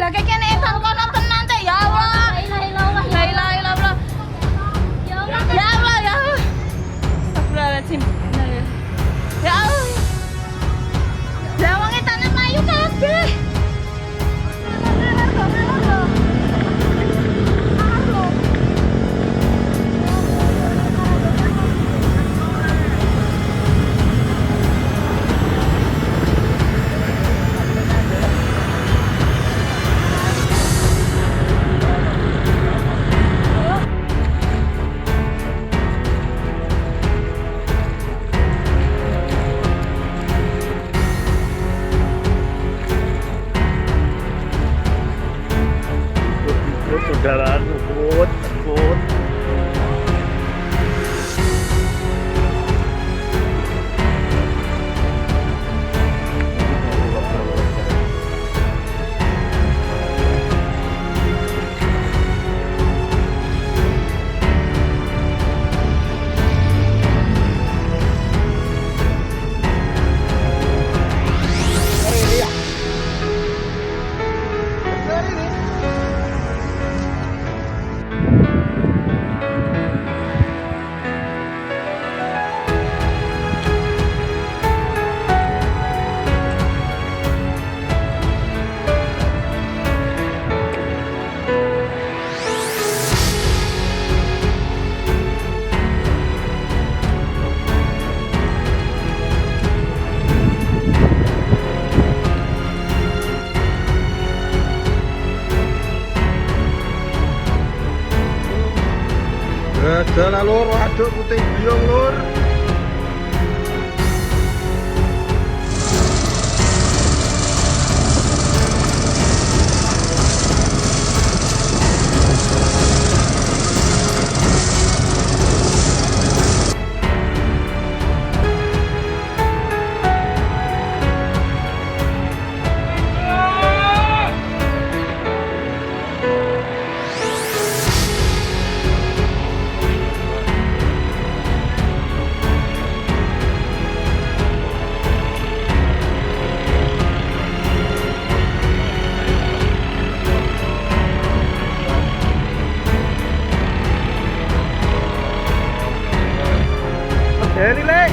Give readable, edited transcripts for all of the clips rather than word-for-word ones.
lah kene edan kono tenan teh ya Allah. La ilaha illallah. La ilaha illallah. Ya Allah. Ya Allah ya Allah. Astagfirullahaladzim. Ya Allah. Lah wong etane mlayu kabeh. Saudara nukut, nukut. Dalah lur, waduk puting beliung lur. Medeni, Lek.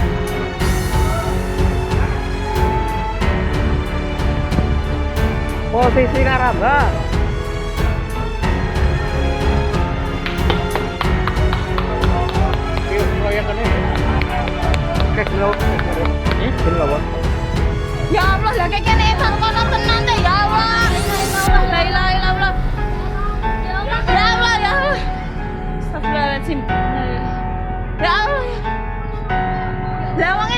Posisi Karamba. Ya Allah, lah kene edan kono tenan teh ya Allah. La ilaha illallah. Ya Allah. Ya Allah ya Allah. Astagfirullahaladzim. Ya Allah. Lah wong